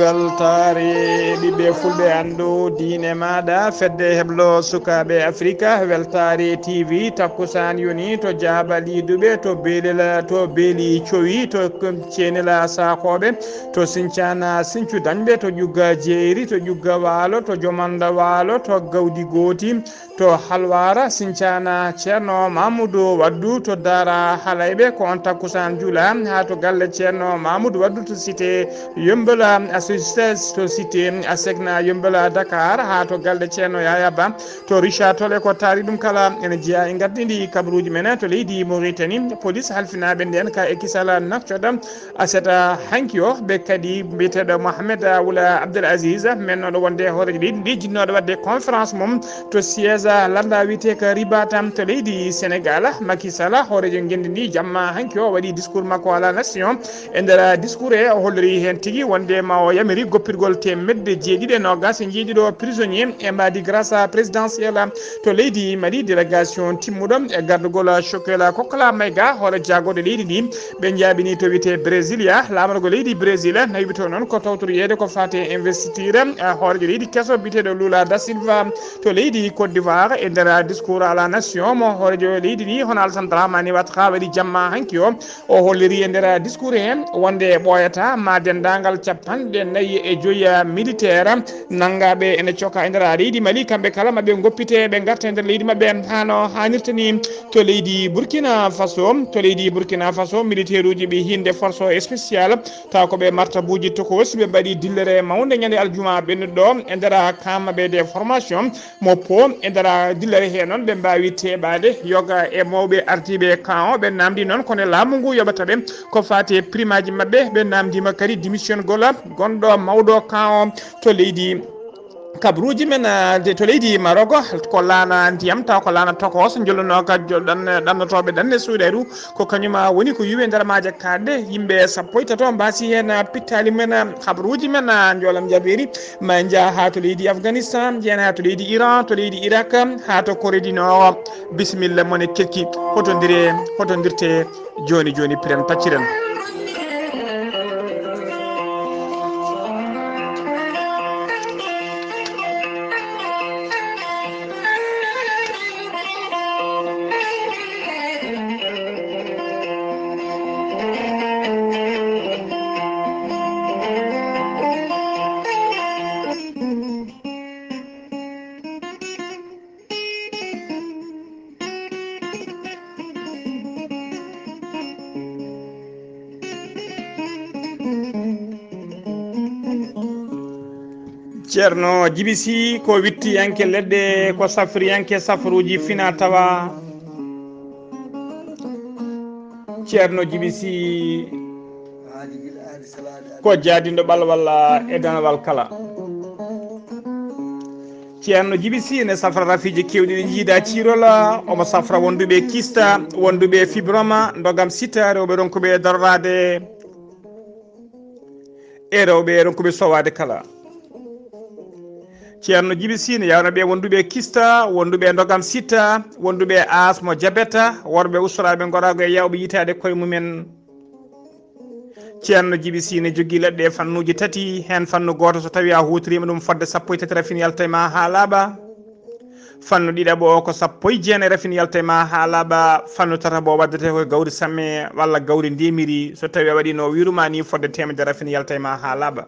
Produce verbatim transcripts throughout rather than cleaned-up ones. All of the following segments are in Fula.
Weltaare ɓiɓɓe fulɓe, anndu diine maaɗa, fedde heblo sukaaɓe Afrika, Weltaare T V, takkusaan yoni to Jaabaliiduɓe, to Beelel, to Beeli Cowi, to Ceenel Saakooɓe, to Sincaan Sincu Dañɓe, to Ƴugga Jeeri, to Ƴugga Waalo, to Jomanda Waalo, to Gawdi Gooti, to Halwaara Sincaana Ceerno Mamudu Waddu, to Daara Halayɓe ko on takkusaan juula, haa to galle Ceerno Mamudu Waddu to Cité Yombola, a Société to Cité a Sekna Yombola Dakar, haa to galle Ceerno Yaya Ba, to Richard Toll e ko taari ɗum kala. Ene jeyaa e ngardiindi kabaruuji men to leydi Mauritanie, police halfinaaɓe ndeen ka e kisal nafcoɗa. Aset, ah, hanki o, ɓe kadi mbiyeteeɗo Mohamed, ah, Wula Abdel Aziz, mennooɗo wonde hooreejo leydi ndi, jinnooɗo waɗde conférence mum to siège, ah, lannda wiyetee ko Ribat, ah, to leydi Sénégal. Macky Sall, hooreejo ngenndi ndi, jamma hanki o, o waɗi discours makko à la nation. E nder, ah, discours he, o holliri heen tigi wonde ma o yamiri goppirgol teemedde jeeɗiɗi e noogaas e jeeɗiɗo prisonnier e mbaadi grâce présidentielle to leydi Mali, délégation timmuɗo e gardugol Choguel Kokla Maïga, hoore jaagorɗe leydi ndi. Ɓe njaabini to wiyetee Brasilia, laamorgo leydi Brésil, nawi to noon ko tawtoreede ko faati e investiture, eh, hooreejo leydi keso biyeteeɗo Lula da Silva to leydi Côte d'Ivoire. E nder discours à la nation mo hooreejo leydi ndi, hono Alassane Dramane Ouattara waɗi jamma hanki o, o holliri e nder discours he wonde ɓooyata ma denndaangal capanɗe nayi e joyi militaire nanngaaɓe ene coka e nder leydi Mali, kamɓe kala maɓe ngoppite, ɓe ngarta e nder leydi maɓɓe hano haanirta ni. To leydi Burkina Faso, to leydi Burkina Faso, militaireji ɓe hinde force spéciale, taw ko ɓe martabuuji tokoosi, ɓe mbaɗi dillere mawnde ñande aljuma ɓennuɗo e nder camp maɓɓe de formation mo po e nder dillere he noon, ɓe mbaawi teeɓaade yoga e mawɓe ardiiɓe camp o. Ɓe namdi noon kono laamu ngu yoɓata ɓe ko faati e primaaji maɓɓe. Ɓe namdiima kadi démission gola gonɗo mawɗo camp o to leydi kabaruuji men, ah, de, to leydi Maroc, ko laana ndiyam, taw ko laana tokos, jolluno ka jo-, ɗan-, ɗannotooɓe ɗanne suuɗayru, ko kañum, ah, woni ko yuwi e nder maaje kaaɗɗe. Yimɓe sappo e tato mbaasi heen, ah, pittaali men, ah, habaruuji men, ah, njoolam jabeeri, ma en njah haa to leydi Afghanistan, njeyen haa to leydi Iran, to leydi Irak, haa to Corée du Nord. Bisimilla mon e kelki, hotondire, hotondirte. Jooni jooni, piren pacciren. Ceerno Jibi Si ko wittiyanke leɗɗe, ko safriyanke safruuji fina tawa. Ceerno Jibi Si ko jaadinɗo ɓalwal e danawal kala. Ceerno Jibi Si ne safra rafiiji keewɗi ɗi jiida ciirola, omo safra wonduɓe kista, wonduɓe fibroma, ndogam sita, rewɓe ronkuɓe daroraade e rewɓe ronkuɓe sowaade kala. Ceerno Jibi Si ne yawna ɓe wonduɓe kista, wonduɓe ndogam sita, wonduɓe asmo jabeta, worɓe ustoraaɓe ngoraago e yawɓe yitaade koye mumen. Ceerno Jibi Si ne jogii leɗɗe e fannuuji tati, heen fannu gooto so tawii a huutoriima ɗum fodde sappo e tati rafin yalta e ma haa laaɓa. Fannu ɗiɗaɓo o ko sappo e jeenayi rafin yalta e ma haa laaɓa. Fannu tataɓo o waddetee ko e gawri samme walla gawri ndemiri, so tawii a waɗiino wiiru ma ni fodde teemedere rafin yalta e ma haa laaɓa.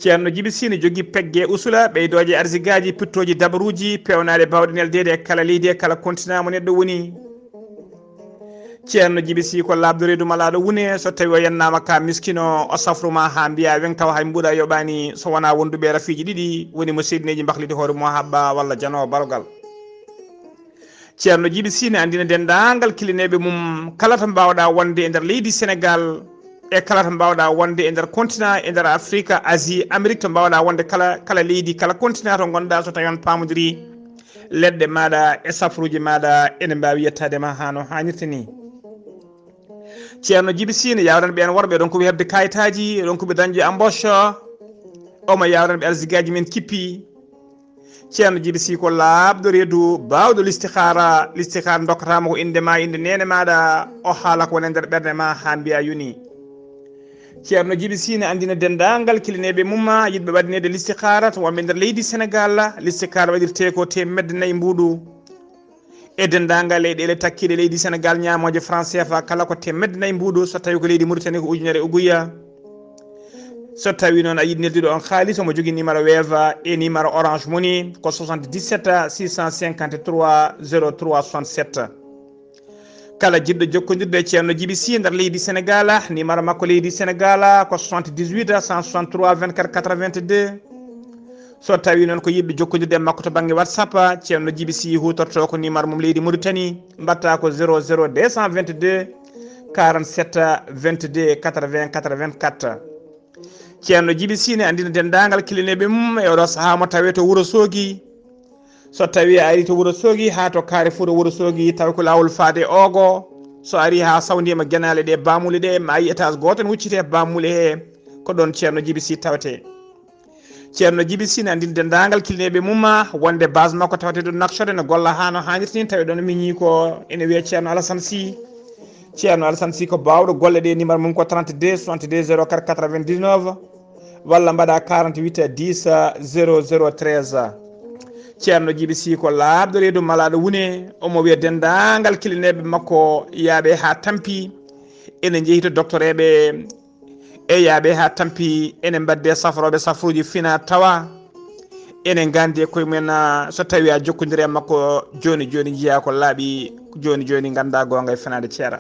Ceerno Jibi Si ne jogii pegge usula, ɓeydooje arsigaaji, pittooji dabaruuji, peewnaaɗe baawɗe neldeede e kala leydi e kala kontinaa mo neɗɗo woni. Ceerno Jibi Si ko laaɓɗo reedu malaaɗo wune, so tawii o yennaama ka miskino, o safru ma haa mbiya weŋ tawa hay mbuuɗa yoɓaani, so wonaa wonduɓe rafiiji ɗiɗi, woni mo seydineeji mbakliti hoore mum haɓɓa walla janoowo barogal. Ceerno Jibi Si ne anndina denndaangal kilineeɓe mum kala to mbaawɗa wonde e nder leydi Senegaal, e kala to mbaawɗa wonde e nder kontinaa, e nder Afrika, Asie, Amerik, to mbaawɗa wonde kala, kala leydi, kala kontinaa to ngonɗa, so tawii on paamodirii, leɗɗe maaɗa e safruuji maaɗa ene mbaawi yettaade ma haa no haanirta ni. Ceerno Jibi Si ne yawran ɓeen worɓe ronkuɓe heɓde kayitaaji, ronkuɓe dañde embauche, omo yawran ɓe arsigaaji men kippi. Ceerno Jibi Sii ko laaɓɗo reedu, baawɗo listihaara. Listihaara dokkataama ko innde ma, innde neene maaɗa, o haala ko woni e nder ɓernde ma haa mbiya yoni. Ceerno Jibi Sii ne anndina denndaangal kilineeɓe mum ma yiɗɓe waɗineede listihaara to wonɓe nder leydi Senegaal. Listihaara waɗirtee ko teemedde nayi mbuuɗu. E denndaangal leyɗeele takkiiɗe leydi Senegaal, ñaamooje franc C F A kala ko teemedde nayi mbuuɗu, so tawii ko leydi Mauritanie ko ujunere uguya. So tawii noon a yiɗi neldude on haalis, omo jogii numéro Wave e numéro Orange Money ko soixante-dix-sept six cent cinquante-trois zéro trois soixante-sept. Kala jiɗɗo jokkondirde e Ceerno Jibi Sii nder leydi Senegaal, numéro makko leydi Senegaal ko soixante-dix-huit cent soixante-trois vingt-quatre quatre-vingt-deux. So tawii noon ko yiɗɓe jokkondirde e makko to bannge WhatsApp, Ceerno Jibi Sii huutorto ko numéro mum leydi Mauritanie, mbaɗta ko zéro zéro deux cent vingt-deux quarante-sept vingt-deux quatre-vingts quatre-vingt-quatre. Ceerno Jibi Sii ne anndina denndaangal kilineeɓe mum e oɗo sahaa mo tawee to Wuro Soogi. So tawii a arii to Wuro Soogi haa to Carrefour Wuro Soogi, taw ko laawol faade Ogo. So arii haa sawndiima genaale ɗe, baamuule ɗe, ma a yii étage gooto ne hucciti e baamuule he, ko ɗoon Ceerno Jibi Sii tawetee. Ceerno Jibi Sii ne anndina denndaangal kilineeɓe mum ma wonde base makko tawetee ɗo Nouakchott, ene golla haa no haanirta nii, tawi ɗoon miñii ko ene wiyee Ceerno Alassane Sii. Ceerno Alassane Sii ko baawɗo golle ɗe, numéro mum ko trente-deux soixante-deux zéro quatre quatre-vingt-dix-neuf, walla mbaɗa quarante-huit dix zéro zéro treize. Ceerno Jibi Sii ko laaɓɗo reedu, malaaɗo wune, omo wiya denndaangal kilineeɓe makko yaaɓe haa tampi, ene njehi to doktoreeɓe e yaaɓe haa tampi, ene mbaɗde safrooɓe safruuji fina tawa, ene nganndi e koye mumen, ah, so tawii a jokkondiri e makko jooni jooni, njiyaa ko laaɓi jooni jooni, ngannda goonga e fenaande ceera.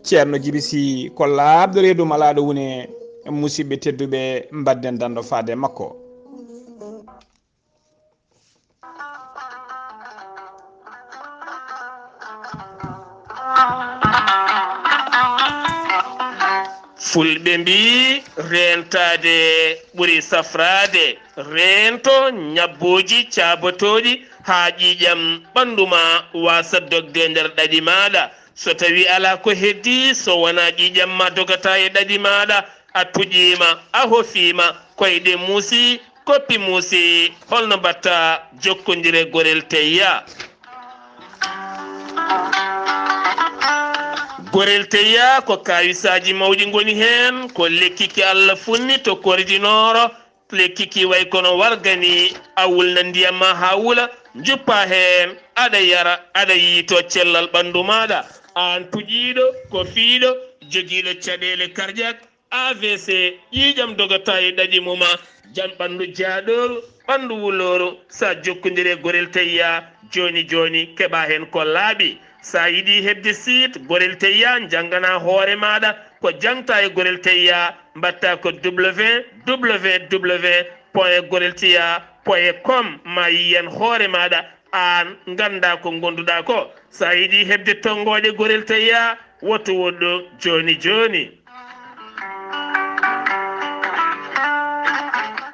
Ceerno Jibi Sii ko laaɓɗo reedu, malaaɗo wune, musidɓe tedduɓe, mbaɗden danndo faade e makko. Fulɓe mbii, reentaade ɓuri safraade. Reento ñabbooji caabotooɗi haa ƴiiƴam ɓanndu ma waasa dogde nder ɗaɗi maaɗa. So tawii alaa ko heddii, so wonaa ƴiiƴam ma dogata e ɗaɗi maaɗa, a tuƴiima, a hofiima, koyɗe muusii, koppi muusii, holno mbaɗta? Jokkondire Gorel Teyya. Gorel Teyya ko kaawisaaji mawɗi ngoni heen, ko lekki ki Allah funni to Kordi Nooro. Lekki ki way kono warga ni, a wulna ndiyam ma haa wula, njuppa heen, aɗa yara, aɗa yiytoo cellal ɓanndu maaɗa. Aan tuƴiiɗo, kofiiɗo, jogiiɗo caɗeele cardiaque, A V C, ƴiiƴam dogata e ɗaɗi mum, jam ɓanndu jaaɗooru, ɓanndu wulooru, so a jokkondire Gorel Teyya jooni jooni, keɓa heen ko laaɓi. So a yiɗi heɓde site Gorel Teyya, njanngana hoore maaɗa ko jaŋta e Gorel Teyya, mbaɗta ko www point gorelteyya point com, ma yiyan hoore maaɗa, aan ngannda ko ngonduɗa ko. So a yiɗi heɓde tonngooɗe Gorel Teyya, woto woɗɗo jooni jooni.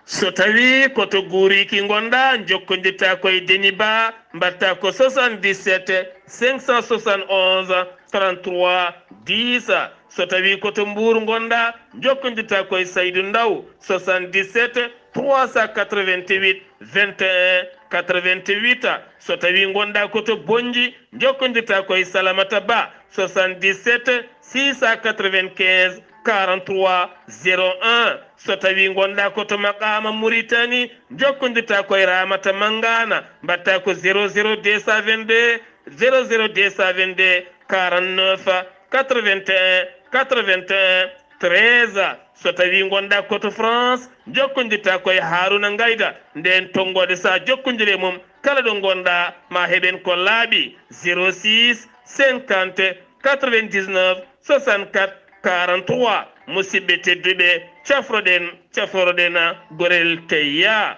So tawii ko to Guuriki ngonɗa, njokkondirta ko e Deni Ba, mbaɗta ko soixante-dix-sept cinq cent soixante-onze trente-trois dix. So tawii ko to Mbuur ngonɗa, njokkondirta ko e Saydu Ndaw, soixante-dix-sept trois cent quatre-vingt-huit vingt et un quatre-vingt-huit. So tawii ngonɗa ko to Bonnji, njokkondirta ko e Salamata Ba, soixante-dix-sept six cent quatre-vingt-quinze quarante-trois zéro un. So tawii ngonɗa ko to Maqaama Muritani, njokkondirta ko e Ramata Mangana, mbaɗta ko zéro zéro deux cent vingt-deux zéro zéro deux cent vingt-deux quarante-neuf quatre-vingt-un quatre-vingt-un treize. So tawii ngonɗa ko to France, njokkondirta ko e Haruna Ngayda. Ndeen tonngooɗe, so a jokkondire mum, kala ɗo ngonɗa, ma heɓen ko laaɓi. Zéro six cinquante quatre-vingt-dix-neuf soixante-quatre quarante-trois. Musidɓe tedduɓe, cafroɗen, cafroɗen Gorel Teyya.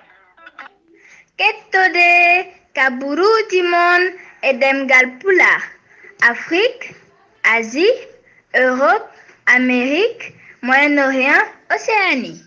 Kettode ka buruuji mon e ɗemngal Pulaar, Afrik, Asie, Europe, Amérique, Moyen-Orient, Océanie.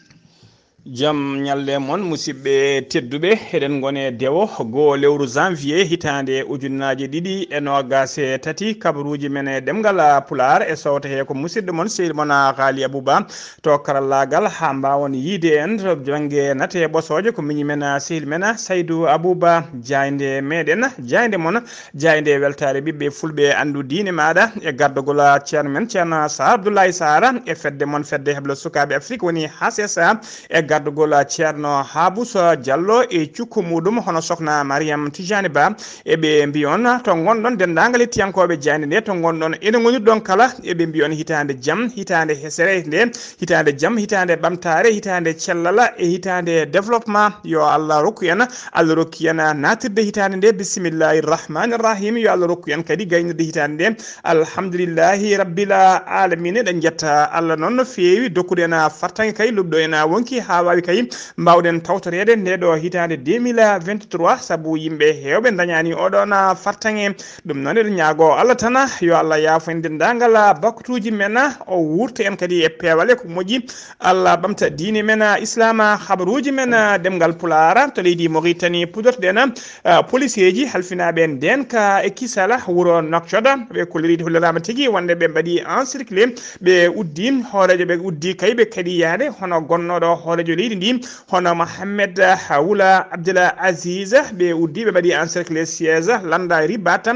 Jam ñalle mon, musidɓe tedduɓe. Eɗen ngoni e dewo goo lewru janvier hitaande ujunnaaje ɗiɗi e noogaas e tati. Kabaruuji men e ɗemngal Pulaar e sowta he ko musidɗo mon, sehil mon, Haali Abuba, to karallaagal, haa mbaawon yiyde en to bannge nate ɓosooje. Ko miñi men, sehil men, Saydu Abuba, jaaynde meɗen, jaaynde mon, jaaynde weltaare ɓiɓɓe fulɓe, anndu diine maaɗa, e gardagol ceerno men, ceerno Sar Abdoulaye Sar, e fedde mon, fedde heblo sukaaɓe Afrik, woni H S A, e gardagol ceerno Habusa Diallo e cukko muɗum, hono sokhna Mariam Tijani Ba. Eɓe mbiyon to ngonɗon, denndaangal hettiyankooɓe jaaynde nde, to ngonɗon, ene ngonirɗon kala, eɓe mbiyon hitaande jam, hitaande hesere nde, hitaande jam, hitaande ɓamtaare, hitaande cellala e hitaande développement. Yo Allah rokku en, Allah rokki en naatirde hitaande nde, bisimillahi rahmani rahim. Yo Allah rokku en kadi gaynirde hitaande nde, alhamdulillahi rabbil alamina. Eɗen njetta Allah noon no feewi, dokkude en fartaŋŋe kay, luɓɗo en wonki haa waawi kay mbaawɗen tawtoreede nde ɗo hitaande deux mille vingt-trois, sabu yimɓe heewɓe ndañaani oɗon fartaŋŋe. Ɗum noon eɗen ñaago Allah tan, yo Allah yaafo en denndaangal bakkutuuji men, o wuurta en kadi e peewal e ko moƴƴi. Allah ɓamta diine men, Islaama, habaruuji men, ɗemngal Pulaar. To leydi Mauritanie, puɗɗortoɗen, ah, poliseeji halfinaaɓe ndeenka e kisal wuro Nouakchott. Ɓe kolliri, holliraama tigi wonde ɓe mbaɗi encerclé, ɓe uddi hooreejo, ɓe uddi kay ɓe kaɗi yahde, hono gonnooɗo hooreejo leydi ndi, hono Mohamed Wula Abdel Aziz, ɓe uddi, ɓe mbaɗi encerclé siège lannda Ribat.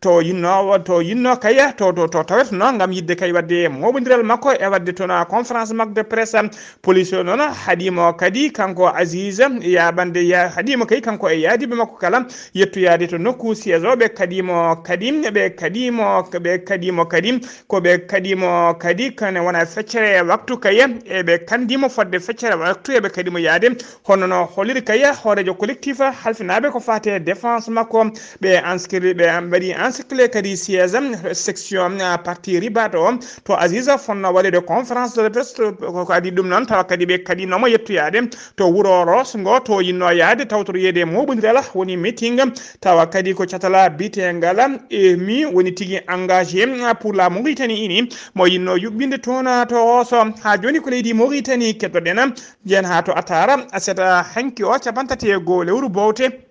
To yinno, to yinno kay, to, to, to tawetno ngam yiɗde kay waɗde mooɓondiral makko e waɗde toon conférence makko de presse. Police o noon haɗimo kadi kanko Aziz yaɓande, ya-, haɗimo kay kanko e yaadiɓe makko kala yettoyaade to nokku siège o. Ɓe kaɗimo kadi, ɓe kaɗimo, ɓe kaɗimo kadi, ko ɓe kaɗimo kadi kane wona feccere waktu kay, e ɓe kandimo fodde feccere waktu, e ɓe kaɗimo yaade. Hono no holliri kay hooreejo collectif halfinaaɓe ko faati e défense makko, ɓe encerclé, ɓe mbaɗi encerclé kadi siège section, ah, parti Ribat o, to Aziz fonno waɗeede conférence de presse, ko, ko adii ɗum noon, tawa kadi ɓe kaɗinooma yettoyaade to wuro Ross ngo, to yinno yaade tawtoroyeede mooɓondiral, woni meeting, tawa kadi ko catal biyeteegal E M I woni tigi engagé pour la Mauritanie ini, mo yinno yuɓɓinde toon to Ross. Haa jooni ko leydi Mauritanie keɗoɗen. Njiyen haa to Atara, aset hanki o, capanɗe tati e goo lewru bowte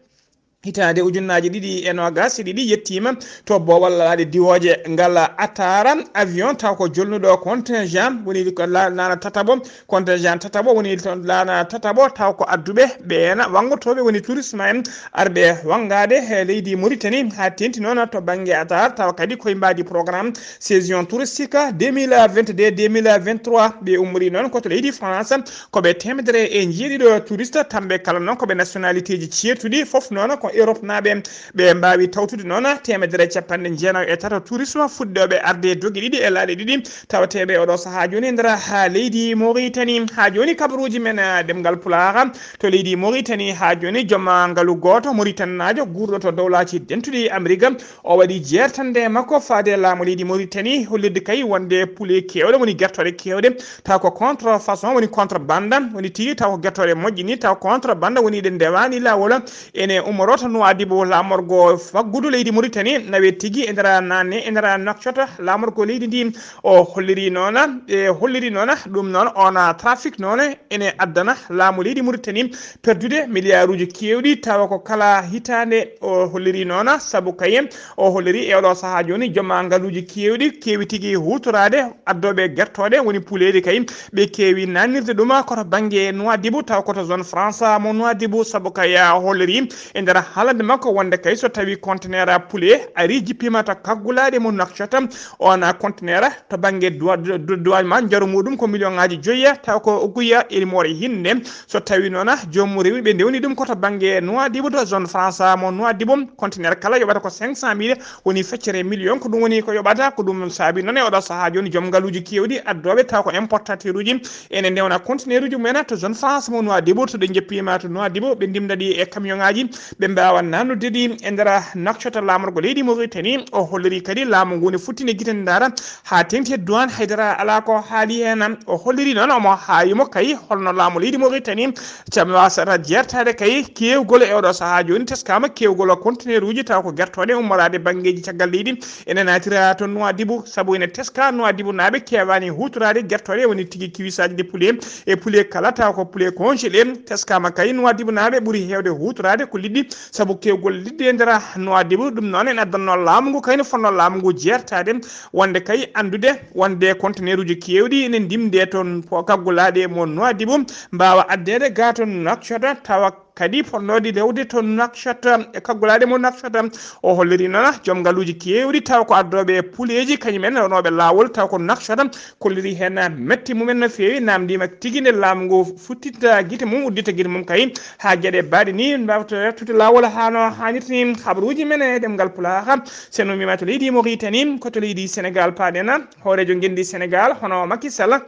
hitaande ujunnaaje ɗiɗi e noogaas e ɗiɗi, yettiima to boowal laaɗe diwooje ngal Atara. Avion taw ko jolnuɗo contingent, woni ko la-, laana tataɓo, contingent tataɓo, woni to laana tataɓo, taw ko adduɓe ɓeen wanngotooɓe, woni tourisme en, arɓe wanngaade he leydi Mauritanie, haa teeŋti noon to bannge Atara, tawa kadi koye mbaadi programme saison touristique deux mille vingt-deux deux mille vingt-trois. Ɓe ummori noon ko to leydi France, ko ɓe teemedere e njeeɗiɗo touriste, kamɓe kala noon ko ɓe nationalité ji ceertuɗi, fof noon ko Europe naaɓe. Ɓe mbaawi tawtude noon teemedere e capanɗe jeenayo e tato tourisme fuɗɗooɓe arde e doge ɗiɗi e laaɗe ɗiɗi, tawateeɓe oɗo sahaa jooni e nder, haa leydi Mauritanie. Haa jooni kabaruuji men, eh, ɗemngal Pulaar, to leydi Mauritanie, haa jooni joom, ah, ngalu gooto Mauritannaajo guurɗo to Dowlaaji Dentuɗi Amerik, o waɗi jeertande makko faade laamu leydi Mauritanie, hollirde kay wonde pule keewɗe, woni gertooɗe keewɗe, taw ko contrefaçon, woni contrebande, woni tigi taw ko gertooɗe moƴƴi ni, taw contrebande woni ɗe ndewaani laawol. Ene ummoroo to Nouadhibou, laamorgo faggudu leydi Mauritanie, nawe tigi e nder naanne, e nder Nouakchott, laamorgo leydi ndi. O holliri noon, e holliri noon, ɗum noon, on trafic noon ene addana laamu leydi Mauritanie perdude miliyaaruuji keewɗi, tawa ko kala hitaande. O holliri noon, sabu kay o holliri e oɗo sahaa jooni, joom ngaluuji keewɗi keewi tigi huutoraade addooɓe gertooɗe, woni puleeji kay, ɓe keewi naatnirde ɗum ko to bannge Nouadhibou, taw ko to zone franche mo Nouadhibou, sabu kay o holliri e nder haalande makko wonde kay so tawi conteneur pule ari jippiima to kaggulaaɗe mo Nouakchott, on conteneur to bannge dua-, du-, du-, douane ma njaru muɗum ko million ŋaaji joyi, taw ko oguya e moore hinde. So tawi noon joomum rewi ɓe ndewni ɗum ko to bannge Nouadhibou, to zone franche mo Nouadhibou, conteneur kala yoɓata ko cinq cent mille, woni feccere million, ko ɗum woni ko yoɓata. Ko ɗum saabi noon e oɗo sahaa jooni joom ngaluuji keewɗi addooɓe taw ko importateur uji ene ndewna conteneur uji mumen to zone franche mo Nouadhibou, to ɓe njeppiima to Nouadhibou, ɓe ndimda ɗi e camion ŋaaji, ɓe Awa nannude ɗi e nder nokcota laamorgo leydi Mauritanie, o holliri kadi laamu ngu ne futtini gite ndaara haa teŋti e duwaan, haydara alaa ko haali heen. O holliri noon omo haayi mo kay holno laamu leydi Mauritanie caɓi wasata jeertaade kay keewgol e oɗo sahaa jooni. Teskaama keewgol conteneur uji taw ko gertooɗe ummoraade banngeeji caggal leydi ene naatira to Nouadhibou, sabu ene teska Nouadhibou naaɓe keewaani huutoraade gertooɗe woni tigi kiwisaaji de poulet e poulet kala taw ko poulet congelé. Teskaama kay Nouadhibou naaɓe ɓuri heewde huutoraade ko liɗɗi sabu keewgol liɗɗi e nder Nouadhibou. Ɗum noon en addanno laamu ngu kayne fonno laamu ngu jeertaade wonde kay anndude wonde conteneur uji keewɗi ene ndimde toon po kaggulaaɗe mo Nouadhibou mbaawa addeede gaa to Nouakchott tawa kadi fonnooɗi rewde to Nouakchott e kaggulaaɗe mo Nouakchott. O holliri noon joom ngaluuji keewɗi taw ko ardooɓe e puleeji kañum en rewnooɓe laawol taw ko Nouakchott kolliri heen metti mumen no feewi, naamndiima tigi nde laamu ngu futtinta gite mum, uddita gite mum kay haa geɗe baaɗe ni mbaawa yettude laawol haa no haanirta ni. Habaruuji men e ɗemngal Pulaar, sen ummima to leydi Mauritanie, ko to leydi Sénégal paaɗen. Hooreejo ngenndi Sénégal hono Macky Sall,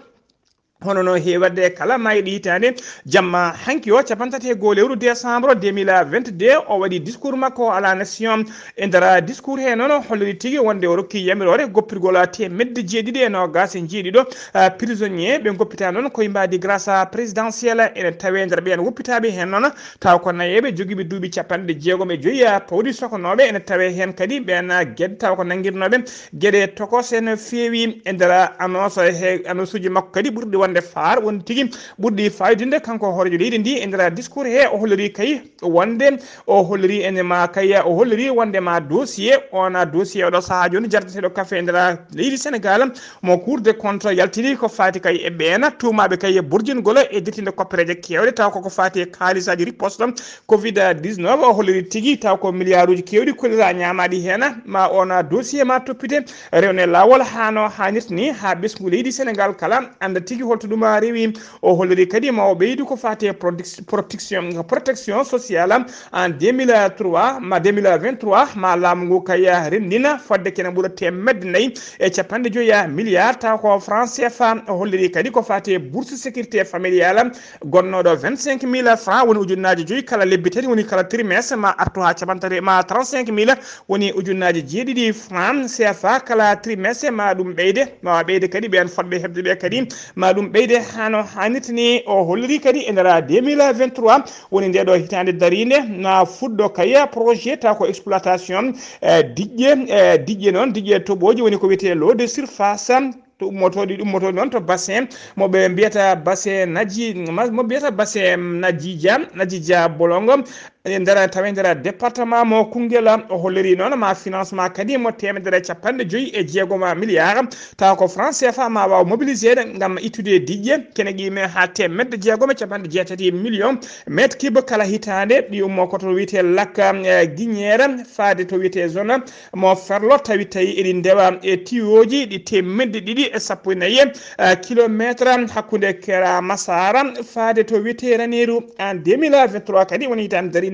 hono no heewatde kala mayɗo hitaande jamma hanki o, capanɗe tati e goo lewru décembre deux mille vingt-deux, o waɗi discours makko à la nation. E nder discours he noon, o holliri tigi wonde o rokki yamiroore goppirgol teemedde jeeɗiɗi e noogaas e jeeɗiɗo, ah, prisonnier ɓe goppita noon koye mbaadi grâce présidentielle. Ene tawe nder ɓeen woppitaaɓe heen noon taw ko nayeeɓe jogiiɓe duuɓi capanɗe jeegom e joyi, ah, pawɗi sokonooɓe. Ene tawe heen kadi ɓeen, ah, geɗe taw ko nanngirnooɓe geɗe tokose no feewi. E nder annonce he, annonce uji makko kadi ɓurɗi wonde faar woni tigi ɓurɗi fayodinde kanko hooreejo leydi ndi e nder discours he o holliri kay wonde o holliri ene ma kay o holliri wonde ma dossier on dossier oɗo sahaa jooni jardeteeɗo kafe e nder leydi Sénégal mo Cour des comptes yaltini ko faati kay e ɓeena tuumaaɓe kay e burjingol e detinde koppereeje keewɗe taw koko faati e kaalisaaji riposte covid dix-neuf. O holliri tigi taw ko milliarduuji keewɗi kollira ñaamaaɗi heen ma on dossier ma toppite rewne laawol haa no haanirta ni haa ɓesngu leydi Sénégal kala annda tigi holto ɗum rewi. O holliri kadi ma o ɓeydu ko faati e produc- protection protection sociale en deux mille trois ma deux mille vingt-trois ma laamu ngu kay renndina fodde kene ɓura teemedde nayi e capanɗe joyi milliard taw ko franc C F A. O holliri kadi ko faati e bourse sécurité familiale gonnooɗo vingt-cinq mille francs woni ujunnaaji joyi kala lebbi tati woni kala trimestre ma artu haa capanɗe tati ma trente-cinq mille woni ujunnaaji jeeɗiɗi franc C F A kala trimestre ma ɗum ɓeyde ma ɓeyde kadi ɓeen fodɓe heɓde ɓe kadi ma ɗum ɓeyde haa no haanirta ni. O holliri kadi e nder deux mille vingt-trois woni nde ɗo hitaande dariinde na fuɗɗo kay projet taw ko exploitation eh, diƴƴe eh, diƴƴe noon diƴƴe toɓooji woni ko wiyetee lot de surface to ummotooɗi ɗi ummotooɗi noon to bassin mo ɓe mbiyata bassin naji mo mbiyata bassin najija najija bolongo e nder tawi nder département mo Koungheul. O holliri noon ma financement kadi mo teemedere capanɗe joyi e jeegom milliard taw ko franc C F A ma waaw mobiliseede ngam ittude diƴƴe kene qiime haa teemedde jeegom e capanɗe jeetati million mètre cube kala hitaande. Ɗi ummo ko to wiyetee lac eh, Guinière faade to wiyetee zone mo Ferlo tawi tawi eɗi ndewa e tiwooji ɗi teemedde ɗiɗi e sappo e nayi eh, kilometre hakkunde Kera Masara faade to wiyetee Raneeru. En deux mille vingt-trois kadi woni hitaande darinde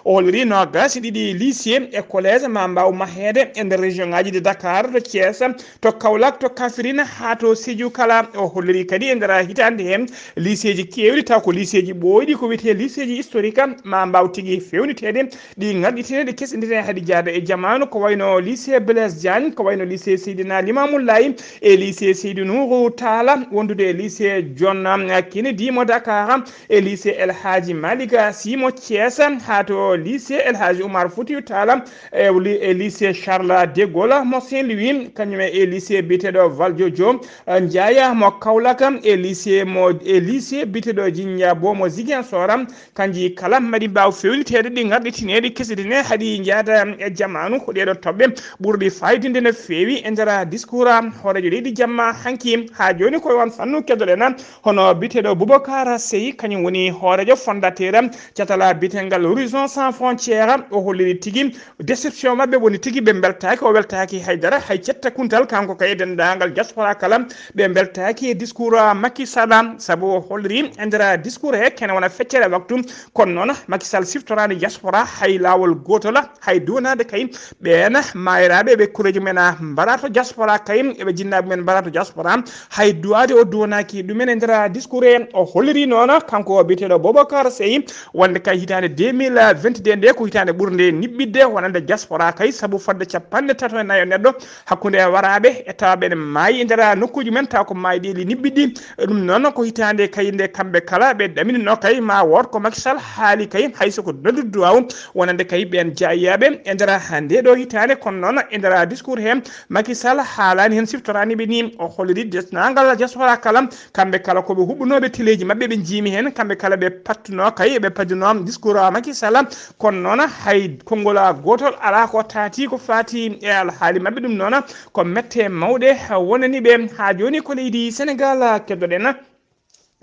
o holliri noogaas e ɗiɗi lycée e collège ma mbaaw maheede e nder région ngaji de Dakar to Thiès to Kaolack to Kaffrine haa to Sédhiou kala. O holliri kadi e nder hitaande heen lycée ji keewɗi taw ko lycée ji ɓooyɗi ko wiyetee lycée ji historique ma mbaaw tigi feewniteede ɗi ngarɗitine ɗi kesɗitine haɗi jaada e jamaanu ko wayno lycée Blaise Diagne ko wayno lycée Seydina Limamou Laye e lycée Seydou Nourou Talla wondude e lycée John Kennedy mo Dakar e lycée El Hadji Malick Sy mo Thiès haa to lycée El Hadji Oumar Foutiyou Talla e li- e lycée Charles de Gaulle mo Saint-Louis kañum e lycée biyeteeɗo Valdiodio Ndiaye mo Kaolack e lycée mo e lycée biyeteeɗo Jinja Bo mo Ziguinchor. Kanji kala maɗi mbaaw feewniteede ɗi ngarɗitineeɗi kesɗitine haɗi njaada e jamaanu ko ɗeeɗo toɓɓe ɓurɗi faayidinnde no feewi e nder discours hooreejo leydi jamma hanki. Haa jooni koye on fannu keddoɗen hono biyeteeɗo Boubacar Seye kañum woni hooreejo fondateur catala biyetengal Horizon Sans Frontières. O holliri tigi déception maɓɓe woni tigi ɓe mbeltaaki o weltaaki haydara hay cetta kuntal kanko kay e denndaangal diaspora kala ɓe mbeltaaki e discours Macky Sall sabu o holliri e nder discours he kene wona feccere waktu. Kono noon Macky Sall siftoraani diaspora hay laawol gootol hay duwanaade kay ɓeen maayiraaɓe ɓe kureeji men mbaɗa to diaspora kay eɓe jinnaaɓe men mbaɗa to diaspora hay duwaade o duwanaaki ɗumen e nder discours he. O holliri noon kanko biyeteeɗo Boubacar Seye wonde kay hitaande mille vingt-deux nde ko hitaande ɓurnde niɓɓiɗde wonande diaspora kay, sabu fodde capanɗe tato e nayo neɗɗo hakkunde waraaɓe e tawaaɓe ene maayi e nder nokkuuji men, tawa ko maayi ɗeeli niɓɓiɗɗi. Ɗum noon ko hitaande kay nde kamɓe kala ɓe ɗaminino kay ma wood ko Macky Sall haali kay, hay so ko noddude duwaaw wonande kay ɓeen jaayiyaaɓe e nder nde ɗo hitaande. Kono noon e nder discours he, Macky Sall haalaani heen, siftoraani ɓe ni. O holliri desnaangal diaspora kala, kamɓe kala ko ɓe huɓɓunooɓe teleeji maɓɓe, ɓe njiimi heen, kamɓe kala ɓe pattuno kay, ɓe paddunoo discours Macky Sall. Kono noon hay konngol gootol alaa ko taati ko faati e alhaali maɓɓe. Ɗum noon ko mette mawɗe wonani ɓe. Haa jooni ko leydi Senegaal keddoɗen.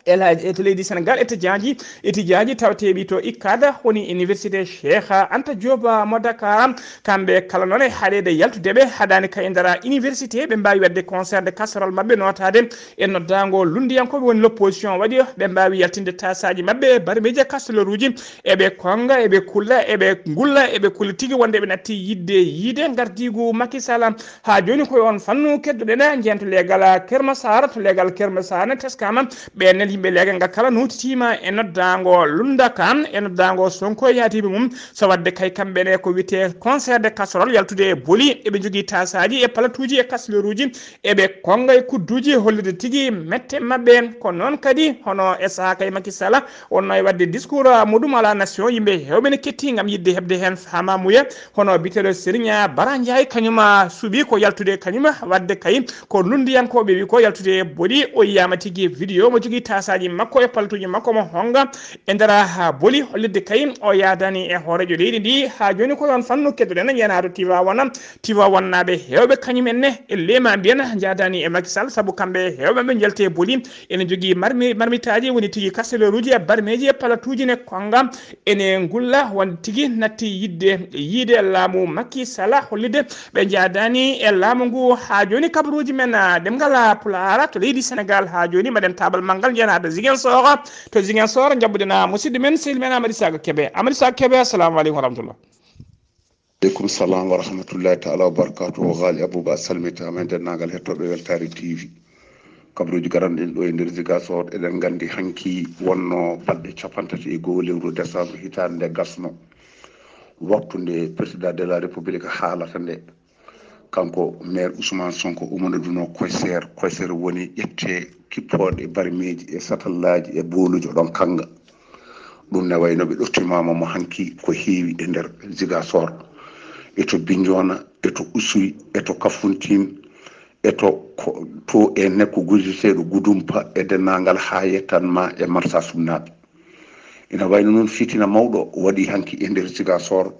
Elhaj e to leydi Senegaal, étudiant ji, étudiant ji tawateeɓi to ikkada woni université Cheikh Anta Diop mo Dakar. Kamɓe kala noon e haɗeede yaltude ɓe haɗaani kay e nder université, ɓe mbaawi waɗde concert de casserole maɓɓe nootaade e noddaango lunndiyankooɓe woni l'opposition waɗi, ɓe mbaawi yaltinde tasaaji maɓɓe e barmeeji e kasteloruuji, eɓe konnga, eɓe kulla, eɓe ngulla, eɓe kulla tigi wonde ɓe natti yiɗde yiide ngardiigu Macky Sall. Haa jooni ko e oon fannu keddoɗen, njeyen to leegal Keur Massar, to leegal Keur Massar ne teskaama, ɓeen yimɓe leegal ngal kala nootitiima e noddaango lunnda kan, e noddaango Sonko e yaadiiɓe mum, so waɗde kay kamɓe ne ko wiyetee concert de casserole, yaltude e boli, eɓe njogii tasaaji e palatuuji e kasteloruuji, eɓe konnga e kudduuji, hollirde tigi mette maɓɓe. Ko noon kadi hono e sahaa kay Macky Sall wonno e waɗde discours, ah, muɗum à la nation, yimɓe heewɓe ne ketti ngam yiɗde heɓde heen faamaamuya. Hono biteɗo Serigne Bara Ndiaye, kañum, ah, suɓi ko yaltude, kañum, ah, waɗde kay ko lunndiyankooɓe wi ko yaltude e boli. O yiyaama tigi vidéo mo jogii tasaaji makko e palatuuji makko mo honnga e nder, ah, boli, hollirde kay o yaadani e hooreejo leydi ndi. Haa jooni ko e oon fannu keddoɗen, njeyen to Tivaouane. Tivaouanenaaɓe heewɓe kañum en ne e leema mbiyen njaadaani e Macky Sall, sabu kamɓe heewɓe ɓe njelte boli ene jogii marmi-, marmitaaji, woni tigi kasteloruuji e barmeeji e palatuuji ne konnga, ene ngulla wonde tigi natti yiɗde yiide laamu Macky Sall, hollirde ɓe njaadaani e laamu ngu. Haa jooni kabaruuji men, ah, ɗemngal Pulaar to leydi Senegaal. Haa jooni mbaɗen taabal manngal, njeyen to Ziguinchor, to Ziguinchor njaɓɓuɗen, ah, musidɗo men, sehil men Amady Saga Kébé. Amady Saga Kébé, assalamu aleykum wa rahmatullah. Aleykum salam wa rahmatullahi taala wa barakatuhu. Ghali Abouba, a salmitaama e denndaangal hettooɓe Weltaare T V. Kabaruuji garanɗi ɗo e nder Ziguinchor, eɗen nganndi hanki wonno balɗe capanɗe tati e goo lewru décembre hitaande nde gasno. Waktu nde Président de la République haalata nde, kanko maire Ousmane Sonko ummondunoo Koyseer. Koyseer woni ƴettee kippooɗe barmeeji e satallaaji e booluuji ɗon kanga. Ɗum ne wayno ɓe ɗoftimaama mo hanki ko heewi e nder Ziguinchor, e to Bignona, e to Oussouye, e to Kafountine, e to ko, to e nekko guditeeɗo Goudompa e denndaangal haa yettan ma e Marsassoumnaaɓe. Ina wayno noon fitina mawɗo waɗi hanki e nder Ziguinchor.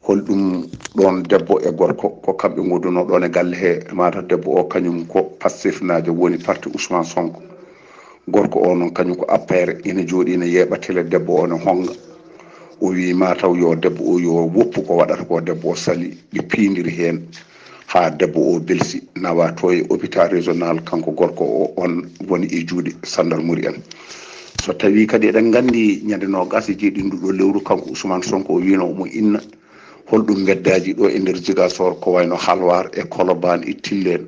Holɗum ɗoon debbo e gorko, ko kamɓe ngonduno ɗoon e galle he, mata debbo o kañum ko Pastefnaajo, woni parti Ousmane Sonko. Gorko o noon kañum ko A P R, ina jooɗi ina yeeɓa tele, debbo o ne honga. O wi mataw yo debbo o yo woppu ko waɗata ko, debbo o sali, ɓe piindiri heen haa debbo o belsi, nawa to e hôpital régional, kanko gorko o on woni e juuɗe sandarmori en. So tawi kadi eɗen nganndi ñande noogas e jeeɗiɗi ndu ɗo lewru, kanko Ousmane Sonko o wiino omo inna holɗum mbeddaaji ɗo e nder Ziguinchor, ko wayno Halwar e Colobane e Tilène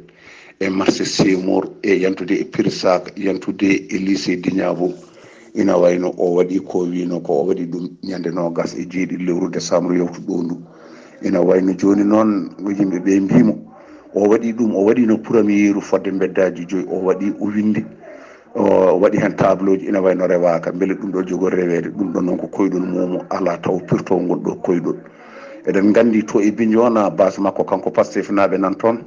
e marché Seymour e yantude e Pirsaka, yantude e lycée Dieynaba. Ina wayno o waɗi ko wiino ko o waɗi ɗum ñande noogas e jeeɗiɗi lewru décembre yawtu ɗo ndu. Ina wayno jooni noon ko yimɓe ɓe mbiimo o waɗi ɗum, o waɗino premieru fodde mbeddaaji joyi, o waɗi, o winndi, o waɗi heen tableauji, ina wayno rewaaka. Mbele ɗum ɗo jogori reweede? Ɗum ɗo noon ko koyɗol muumo, alaa taw pirtowol ngol ɗo koyɗol. Eɗen nganndi to e Bignona, base makko kanko Pastefnaaɓe nan toon.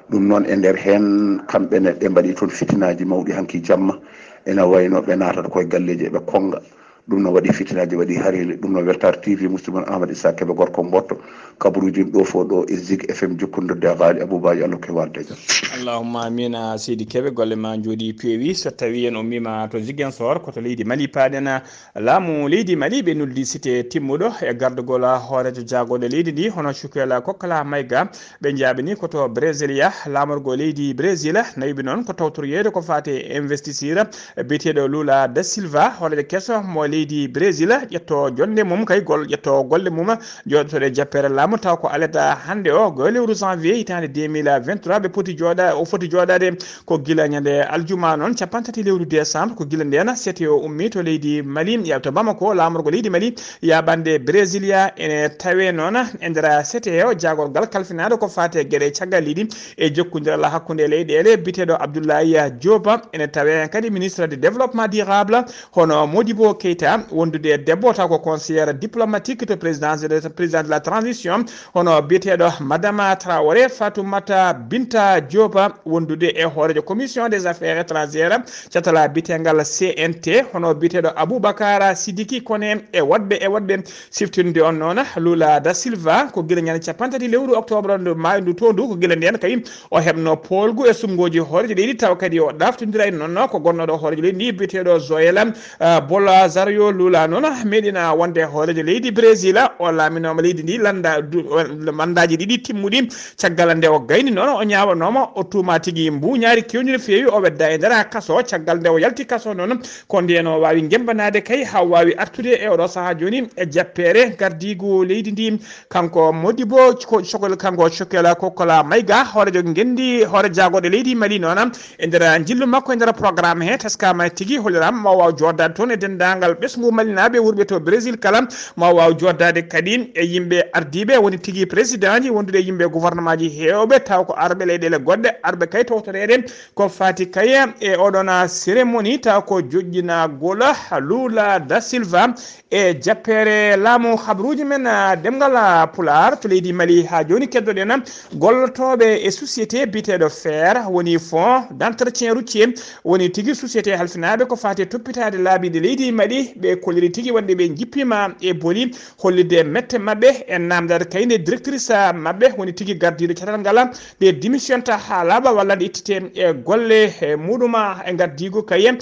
Ɗum noon e nder heen, kamɓe ne ɓe mbaɗi toon fitinaaji mawɗi hanki jamma. Ina wayno ɓe naatata koye galleeji, eɓe konnga. Ɗum no waɗi fitinaaji, waɗi hareeli. Ɗum no Weltaare T V, musidɗo mon Amadou Issa Kébé, gorko Mboto, kabaruuji ɗo fof ɗo e Zik F M, jokkondirde e Haali Abouba, yo Allah ko warde jam. Allahumma amina, seydi Kébé, golle ma njooɗi peewi. So tawi en ummiima to Ziguinchor, ko to leydi Mali paaɗen. Laamu leydi Mali ɓe nuldi site timmuɗo e gardugol hooreejo jaagorɗo leydi ndi, hono Chukwueze Kokalla Maïga. Ɓe njaabini ko to Brasilia, laamorgo leydi Brésil, nawi ɓe noon ko tawtor yeeyde ko faati e investisseur biyeteeɗo Lula da Silva, hooreejo keso mo leydi Brésil ƴetto jonde mum kay gol ƴetto golle mum jooɗotoɗe jappere laamu taw ko aleda hannde o go lewru janvier hitaande deux mille vingt-trois ɓe poti jooɗa o foti jooɗaade ko gila ñande aljuma noon capanɗe tati lewru décembre ko gila ndeen C T O ummi to leydi Mali ya to Bamako laamorgo leydi Mali yaɓande Brésilia ene tawe noon e nder C T O jaagorgal kalfinaaɗo ko faate geɗe caggal leydi e jokkondiral hakkunde leyɗeele biyeteeɗo Abdoulaye Diop ene tawe kadi ministre de développement durable hono Modibo Keita wondude e debbo taw ko conseillère diplomatique to présidence de président de la transition hono biyeteeɗo Madama Traoré Fatoumata Binta Diop wondude e hoorejo commission des affaires étrangères catala biyeteengal C N T hono biyeteeɗo Aboubacar Sidiki Kone e woɗɓe e woɗɓe siftinde on noon Lula da Silva ko gila ñande capanɗe tati lewru octobre ndu maayo ndu to ndu ko gila ndeen kay o heɓno poolgu e suɓngooji hooreejo leydi taw kadi o ɗaftondira e noon ko gonnooɗo hooreejo leydi ndi biyeteeɗo Joël Bolazario Lula noon meeɗina wonde hooreejo leydi Brésil o laaminooma leydi ndi lannda mandaaji ɗiɗi timmuɗi caggal nde o gayni noon o ñaawanooma o tuuma tigi mbuuñaari keewndi no feewi o wedda e nder kaso caggal nde o yalti kaso noon ko ndeen o waawi ngemmbanaade kay haa waawi artude e oɗo sahaa jooni e jappeere gardiigu leydi ndi kanko Modibo ko cokol kanko Cokela Kokola Mayga hoorejo ngenndi hoore jaagorɗe leydi Mali noon e nder njillu makko e nder programme he teskama tigi holliraama ma waaw jooɗdaade toon e denndaangal ɓesngu malinaaɓe wurɓe to Brésil kala ma waaw jooɗdaade kadi e yimɓe ardiiɓe woni tigi président ji wondude e yimɓe gouvernement ji heewɓe taw ko arɓe leyɗeele goɗɗe arɓe kay tawtoreede ko faati kay e oɗon cérémonie taw ko joƴƴinagol Lula da Silva e jappeere laamu habruuji men demngal pulaar to leydi Mali haa jooni keddoɗen gollotooɓe e société biyeteeɗo fer woni fonds d'entretien routier woni tigi société halfinaaɓe ko faati e toppitaade laabiiɗe leydi Mali ɓe kolliri tigi wonde ɓe njippiima e boli hollitde mette maɓɓe e naamndaade kayde directrice maɓɓe woni tigi gardiiɗo catal ngal nde démissionnta haa laaɓa walla nde ittete e golle e muɗuma e ngardiigu kaye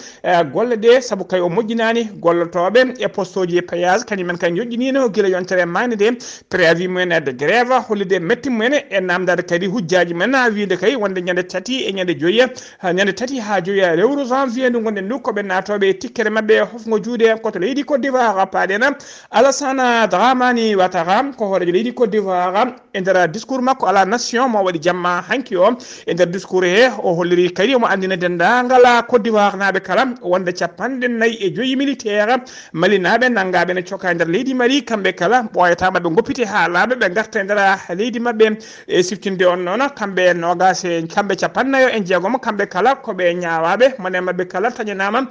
golle ɗe sabu kay o moƴƴinaani gollotooɓe e postooji e péage kañum en kay joƴƴiniino gila yontere maayde nde préavis mumen de grève hollitde mette mumen e naamndaade kadi hujjaaji men wiide kay wonde ñande tati e ñande joyi ñande tati haa joyi lewru janvier ndu ngonɗen ndu ko ɓe naatooɓe e tikkere maɓɓe hofngo juuɗe ko to leydi Côte d'Ivoire paaɗen Alassane Dramane Ouattara ko hooreejo leydi Côte d'Ivoire e nder discours makko à la nation mo waɗi jamma hanki o e nder discours he o holliri kadi omo anndina denndaangal Côte d'Ivoire naaɓe kala wonde capanɗe nayi e joyi militaire malinaaɓe nanngaaɓe ne coka e nder leydi Mali kamɓe kala ɓooyata maɓe ngoppite haa laaɓa ɓe ngarta e nder leydi maɓɓe e siftinde on noon kamɓe noogaas e kamɓe capannayo e jeegom kamɓe kala ko ɓe ñaawaaɓe mone maɓɓe kala taƴanaama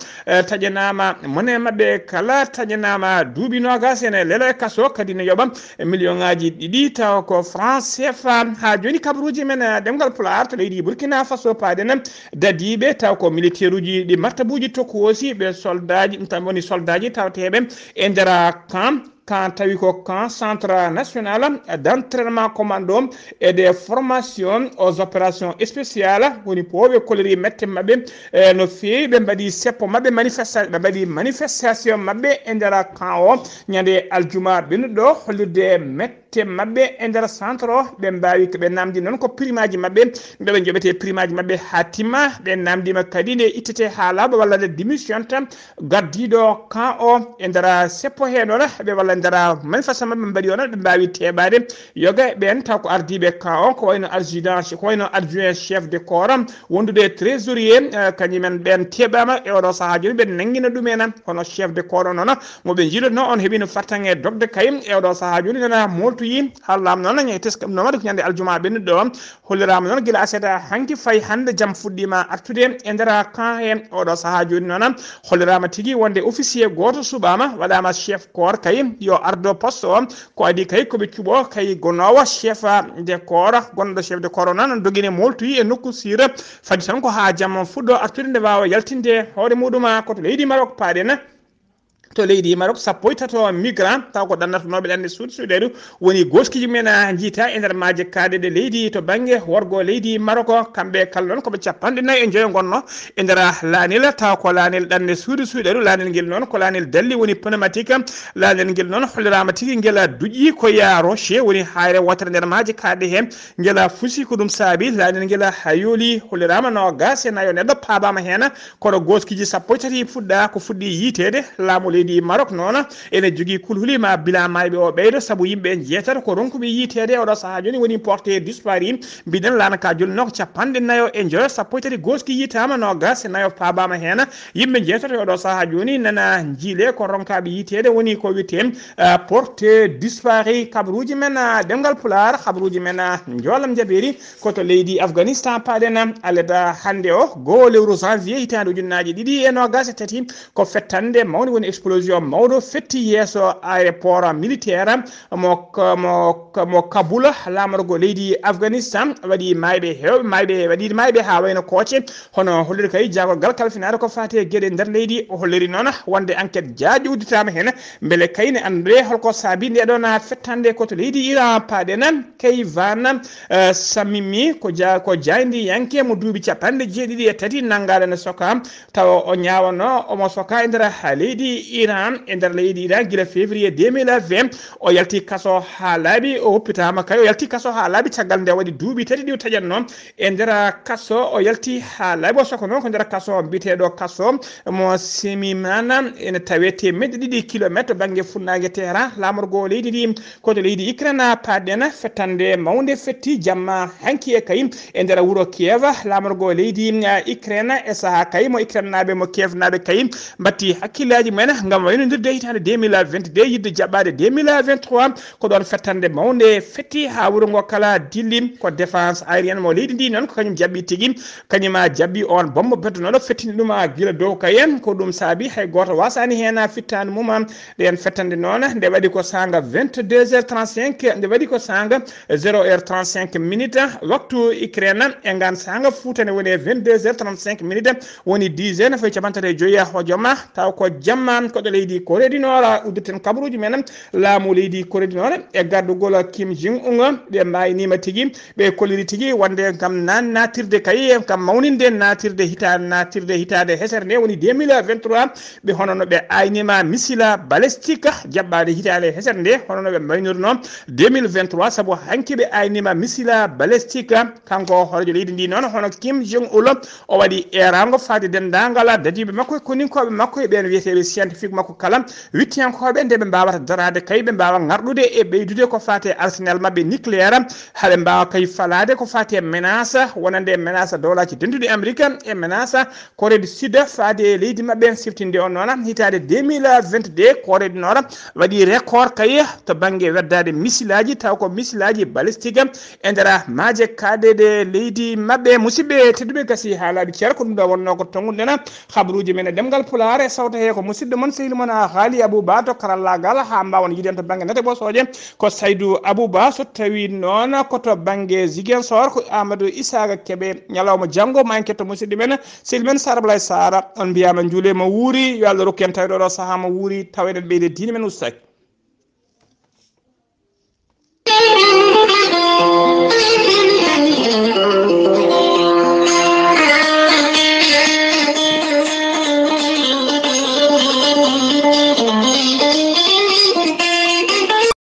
taƴanaama mone maɓɓe kala taƴanaama duuɓi noogaas ene lelo e kaso kadi ne yoɓa e million ngaji ɗiɗi taw ko France C F A haa jooni kabaruuji men ɗemngal pulaar to leydi Burkina Faso paaɗen dadiiɓe taw ko militeeruuji ɗi martabuuji tokkoosi ɓe soldaaji tan woni soldaaji tawteeɓe e nder camp camp tawi ko camp centre national d'entraînement commando et de formation aux opérations spéciales woni pooɓe kolori mette maɓɓe e no feewi ɓe mbaɗi seppo maɓɓe manifesta ɓe mbaɗi manifestation maɓɓe e nder camp o ñande aljuma ɓennuɗo hollirde mette maɓɓe e nder centre o ɓe mbawi ɓe namdi noon ko primaji maɓɓe ɓeɓe joɓete primaji maɓɓe ha timma ɓe namdima kadi nde ittete ha laaɓa walla nde démission tan gardiɗo camp o e nder seppo he noon ɓe walla nder manifestation maɓɓe mbaɗi o noon ɓe mbawi teɓade yoga ɓen taw ko ardiɓe camp o ko wayno adjudant ko wayno adjoint chef de corps wondude e trésorier kañumen ɓen teɓama e oɗo saaha joni ɓe nangguina ɗumen hono chef de corps o noon moɓe jiilotono on heeɓino fartange dogde kay e oɗo saaha joni nana moltoyi hallam noon e teskam noon waɗi ko ñande aljuma ɓennuɗo o hollirama noon guila aset hanki fayi hande jam fuɗɗima artude e nder camp he oɗo saaha joni noon hollirama tigui wonde officier goto suɓama waɗama chef corps kay yo ardo poste o ko adi kay koɓe cuuɓo kay gonowo chef de corps gonɗo chef de corps o noon doguine moltoyi e nokku sira fadi tan ko ha jamma fuɗɗo artude nde wawa yaltinde hoore muɗuma koto leydi Maroc paaɗen to leydi Maroc sappo e tato migrant taw ko ɗannatanoɓe ɗanɗe suuɗi suuɗeɗu woni goskiji men jiita e nder maaje kaaɗeɗe leydi to bangge worgo leydi Maroc kamɓe kala noon koɓe capanɗe nayyi e joyo gonno e nder lanel taw ko lanel ɗanɗe suuɗi suuɗeɗu lanel ngel noon ko lanel dalli woni pneumatique lanel ngel noon hollirama tigi ngel duƴƴi ko ya rocher woni hayre wotere nder maaje kaaɗe he ngel fusi ko ɗum saabi lanel ngel ha yooli hollirama no gase nayo neɗɗo paabama hen kono goskiji sappo e tati fuɗɗa ko fuɗɗi yiitede laamu leydi Leydi Maroc noon ene jogii kulhuli ma bilan maayɓe o ɓeydo, sabu yimɓe jeetato ko ronkuɓe yiiteede oɗo sahaa jooni woni porté disparu. Mbiɗen laana ka jolnoo ko capanɗe nayo e njoyo, sappo e tati gooski yiitaama, noogas e nayo faabaama heen. Yimɓe jeetato e oɗo sahaa jooni nana njiilee ko ronkaaɓe yiiteede, woni ko wiyetee, ah, porté disparu. Kabaruuji men, ah, ɗemngal Pulaar, kabaruuji men, ah, njoolam njabeeri ko to leydi Afghanistan paaɗen. Aleda hannde o, goo lewru janvier hitaande ujunnaaji ɗiɗi e noogas e tati, ko fettande mawnde woni explosion mawɗo fetti yeeso aéroport militaire mo, mo, mo Kabul. Laamorgo leydi Afghanistan waɗi maayɓe heewɓe, maayɓe, waɗi maayɓe haa wayno kooce, hono holliri kay jaagorgal kalfinaare ko faati e geɗe nder leydi. O holliri noon wonde enquête jaaƴo udditaama heen, mbele kay ne anndude holko saabi nde ɗoon fettande ko to leydi Iran paaɗen. Keyvan, eh, Samimi ko ja-, ko jaayndiyanke mo duuɓi capanɗe jeeɗiɗi e tati, nanngaade no soka, tawa o ñaawano omo soka e nder leydi Iran, e nder leydi Iran gila février deux mille vingt. O yalti kaso haa laaɓi, o hoppitaama kay, o yalti kaso haa laaɓi caggal nde waɗi duuɓi tati ɗi o taƴatno e nder kaso. O yalti haa laaɓi, o sokano ko nder kaso mbiyeteeɗo kaso mo Semimana, ene tawee teemedde ɗiɗi kilometre bannge funnaange Teheran. Laamorgo leydi ndi ko to leydi Ukraine paaɗen. Fettande mawnde fetti jamma hanki e kay e nder wuro Kiev. Laamorgo leydi, ah, Ukraine e sahaa kay mo Ukraine naaɓe, mo Kiev naaɓe kay mbatti hakkillaaji mumen ngam waynodirde hitaande deux mille vingt-deux, yiɗde jaɓɓaade deux mille vingt-trois. Ko ɗoon fettande mawnde fetti haa wuro ngo kala dilli. Ko défense aérienne mo leydi ndi noon ko kañum jaɓɓi tigi. Kañum a jaɓɓi oon bombo beddonoɗo fettini ɗum a gila dow kayen. Ko ɗum saabi hay gooto wasaani heen a fittaandu mum. Ɗeen fettande noon nde waɗi ko saanga vingt-deux heures trente-cinq, nde waɗi ko saanga zéro heure trente-cinq minutes waktu Ukraine. E ngaan saanga Fuuta ne woni e vingt-deux heures trente-cinq minutes, woni dix heures no fawi capanɗe tati e joyi e hojoma. Taw ko jamma ko ɗo leydi Corée du Nord uddirten kabaruuji men. Laamu leydi Corée du Nord e gardugol Kim Jong Un, ɓe mbaayniima tigi, ɓe kolliri tigi wonde kam nan natirde kay, kam mawninde natirde hitaande, natirde hitaande hesere nde woni deux mille vingt-trois. Ɓe hono no ɓe aynima misila balistique jaɓɓaade hitaande hesere nde, hono no ɓe mbaynirno deux mille vingt-trois, sabu hanki ɓe aynima misila balistique. Kanko hooreejo leydi ndi noon, hono Kim Jong Un, o waɗi eeraango faade denndaangal dadiiɓe makko e koninkooɓe makko e ɓeen wiyeteeɓe scientifique makko kala, wittiyankooɓe nde ɓe mbaawata daraade kay, ɓe mbaawa ŋarɗude e ɓeydude ko faati e arsenal maɓɓe nucléaire, haa ɓe mbaawa kay falaade ko faati e menace wonande menace dowlaaji dennduɗi Amérique e menace Corée du Sud faade e leydi maɓɓe. Siftinde on noon, hitaande deux mille vingt-deux, Corée du Nord waɗi record kay to bannge weddaade misilaaji, taw ko misilaaji balistique e nder maaje kaaɗeɗe leydi maɓɓe. Musidɓe tedduɓe, gasi haa laaɓi cer, ko ɗum ɗo wonnoo ko tonnguɗen habaruuji men e ɗemngal Pulaar e sawto he ko musidɗo mon, sehil mon, Haali Abou Ba to karallaagal, haa mbaawen yiiden to bannge nate ɓosooje ko Saydou Abou Ba, so tawii noon ko to bannge Ziguinchor ko Amadou Isaka Kebe. Ñalawma janngo ma en ketto musidɗo men, sehil men Sara Blay Sara. On mbiyaama njuulee mo wuuri, yo Allah rokku en tawde oɗo sahaa mo wuuri, taw eɗen ɓeyde diine men ustaaki.